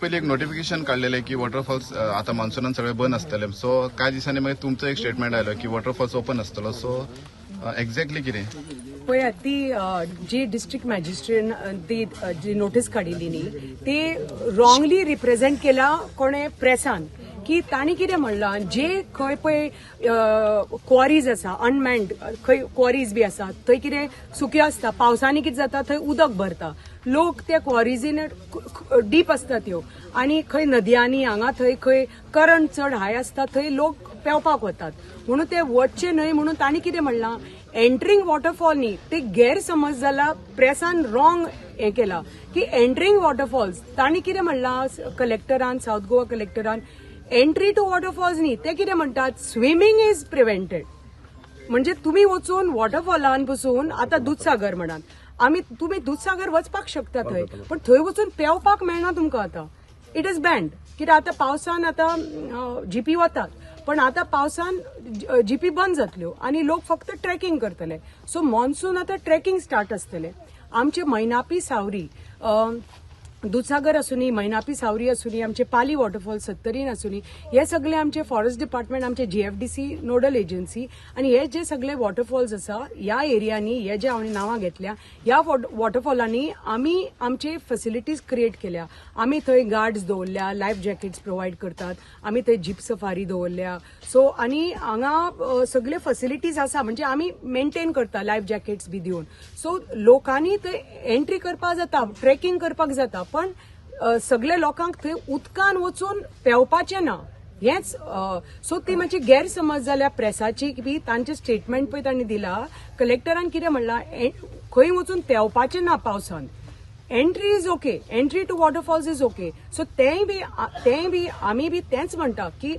पयलीं एक नोटिफिकेशन काडलेलें की वॉटरफॉल्स आतां मॉन्सुनान सगळे बंद आसतले. सो कांय दिसांनी मागीर तुमचो एक स्टेटमेंट आयलो की वॉटरफॉल्स ओपन आसतलो. सो एक्झॅक्टली कितें? पळयात, ती जी डिस्ट्रिक्ट मॅजिस्ट्रेट ती जी नोटीस काडिल्ली न्ही, ती रॉंगली रिप्रेझेंट केला कोणे प्रेसान, की तांणी कितें म्हणलां, जे खंय पळय क्वॉरीज आसा, अनमॅन्ड खंय क्वॉरीज बी आसा, थंय कितें सुक्यो आसता, पावसांनी कितें जाता, थंय उदक भरता, लोक त्या क्वॉरिजीन डीप आसता त्यो आनी खंय नदयांनी हांगा थंय खंय करंट चड हाय आसता, थंय लोक पेंवपाक वतात, म्हणून ते वचचे न्हय म्हणून तांणी कितें म्हणलां, एंटरिंग वॉटरफॉल न्ही. ते गैरसमज जाला, प्रेसान रॉंग हें केला की एंटरिंग वॉटरफॉल्स. तांणी कितें म्हणलां कलेक्टरान, सावथ गोवा कलेक्टरान, एंट्री टू वॉटरफॉल्स न्ही. ते कितें म्हणटात, स्विमींग is prevented. म्हणजे तुम्ही वचून वॉटरफॉलान बसून, आतां दुदसागर म्हणात आमी, तुमी दुदसागर वचपाक शकता थंय, पण थंय वचून पेंवपाक मेळना तुमकां. आतां it is banned. कित्याक आतां पावसान आतां जिपी वतात, पण आतां पावसान जिपी बंद जातल्यो आनी लोक फक्त ट्रेकिंग करतले. सो मॉन्सून आतां ट्रेकिंग स्टार्ट आसतले. आमचे मैनापी सावरी, दुदसागर आसुनी, मैनापी सावरी आसुनी, आमचे पाली वॉटरफॉल सत्तरीन आसुनी, हे सगळे आमचे फॉरेस्ट डिपार्टमेंट, आमचे जीएफडीसी नोडल एजन्सी आनी हे जे सगळे वॉटरफॉल्स आसा ह्या एरियांनी, हे जे हांवें नांवां घेतल्या, ह्या वॉटरफॉलांनी आमी आमचे फॅसिलिटीज क्रिएट केल्या. आमी थंय गार्ड्स दवरल्या, लायफ जॅकेट्स प्रोवायड करतात, आमी थंय जीप सफारी दवरल्या. सो आनी हांगा सगळे फॅसिलिटीज आसा, म्हणजे आमी मेंटेन करता लायफ जॅकेट्स बी दिवन. सो लोकांनी थंय एंट्री करपाक जाता, ट्रेकिंग करपाक जाता, पण सगळे लोकांक थंय उदकान वचून पेंवपाचें ना हेंच. सो ती मातशी गैरसमज जाल्या प्रेसाची बी. तांचे स्टेटमेंट पळय तांणी दिला, कलेक्टरान कितें म्हणलां, खंय वचून पेंवपाचें ना पावसान. Entry is okay, entry to waterfalls is okay. So तेंय बी आमी बी तेंच म्हणटा की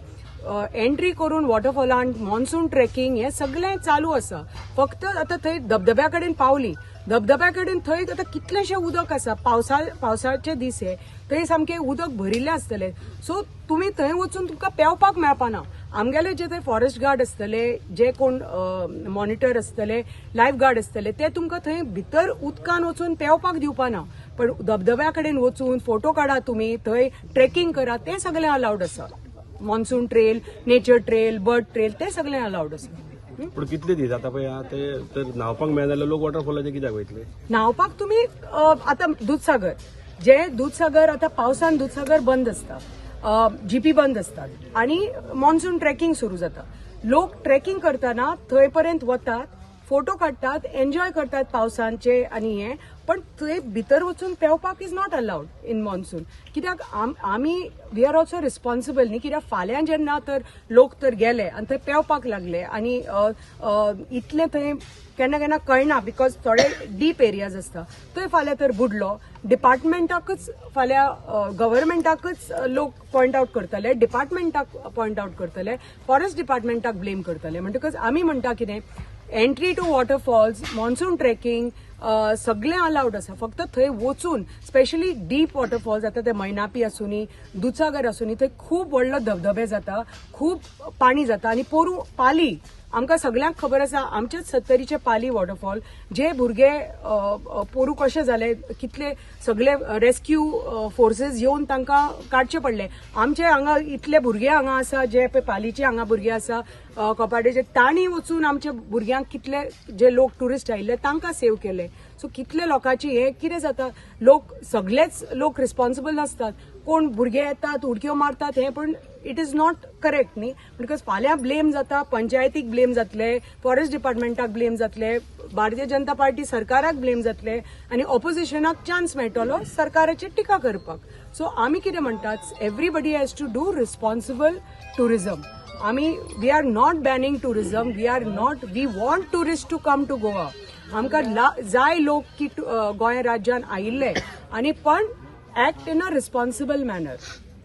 एंट्री करून वॉटरफॉलान मॉन्सून ट्रेकिंग हें सगळें चालू आसा. फक्त आतां थंय धबधब्या कडेन पावली, धबधब्या कडेन थंय आतां कितलेशें उदक आसा, पावसाचे दीस हे, थंय सामकें उदक भरिल्लें आसतलें. सो तुमी थंय वचून तुमकां पेंवपाक मेळपाना. आमगेले जे थंय फॉरेस्ट गार्ड आसतले, जे कोण मॉनिटर आसतले, लायफ गार्ड आसतले, ते तुमकां थंय भितर उदकान वचून पेंवपाक दिवपाना. पण धबधब्या कडेन वचून फोटो काडा, तुमी थंय ट्रेकिंग करा, ते सगळें अलावड आसा. Monsoon trail, nature trail, bird trail, ते सगळें अलावड आसा. पूण कितले दीस आता पळय ते तर न्हांवपाक मेळना जाल्यार लोक वॉटरफॉलाचेर कित्याक वयतले? न्हांवपाक तुमी आतां दुदसागर, जे दुदसागर आतां पावसान दुदसागर बंद आसता, जिपी बंद आसतात आनी मॉन्सून ट्रेकिंग सुरू जाता. लोक ट्रेकिंग करतना थंय पर्यंत वतात, फोटो काडटात, एन्जॉय करतात पावसांचे आनी हे, पण थंय भितर वचून पेंवपाक is not allowed in monsoon. कित्याक आमी we are also responsible न्ही. कित्याक फाल्यां जेन्ना तर लोक तर गेले आनी थंय पेंवपाक लागले आनी अ, अ, इतलें थंय केन्ना केन्ना कळना, because थोडे डीप एरियाज आसता, थंय फाल्यां तर बुडलो, डिपार्टमेंटाकच फाल्यां गव्हर्मेंटाकच लोक पॉयंट आउट करतले, डिपार्टमेंटाक पॉयंट आउट करतले, फॉरेस्ट डिपार्टमेंटाक ब्लेम करतले. म्हणटकच आमी म्हणटा कितें, entry to waterfalls, monsoon trekking सगळें अलावड आसा. फक्त थंय वचून, स्पेशली डीप वॉटरफॉल्स, आतां ते मैनापी आसुनी, दुदसागर आसुनी, थंय खूब व्हडलो धबधबे जाता, खूब पाणी जाता. आनी पोरू पाली आमकां सगल्यांक खबर आसा, आमच्याच सत्तरीचे पाली वॉटरफॉल जे भुरगे अ, अ, पोरू कशे जाले, कितले सगळे रेस्क्यू फोर्सेस येवन तांकां काडचे पडले. आमचे हांगा इतले भुरगे हांगा आसा, जे पळय पालीचे हांगा भुरगे आसा, कोपार्डेचे, तांणी वचून आमच्या भुरग्यांक, कितले जे लोक ट्युरिस्ट आयिल्ले तांकां सेव केले. सो कितले लोकांची हे कितें जाता, लोक सगळेच लोक रिस्पॉन्सिबल नासतात. कोण भुरगे येतात, उडक्यो मारतात हे, पण it is not correct न्ही. Because फाल्यां ब्लेम जाता, पंचायतीक ब्लेम जातले, फॉरेस्ट डिपार्टमेंटाक ब्लेम जातले, भारतीय जनता पार्टी सरकाराक ब्लेम जातले आनी ऑपोजिशनाक चान्स मेळटलो सरकाराचेर टिका करपाक. सो आमी कितें म्हणटात, everybody has to do responsible tourism. आमी we are not banning tourism, we are not, we want tourist to come to Goa. आमकां जाय लोक की गोंय राज्यान आयिल्ले आनी पण act in a responsible manner.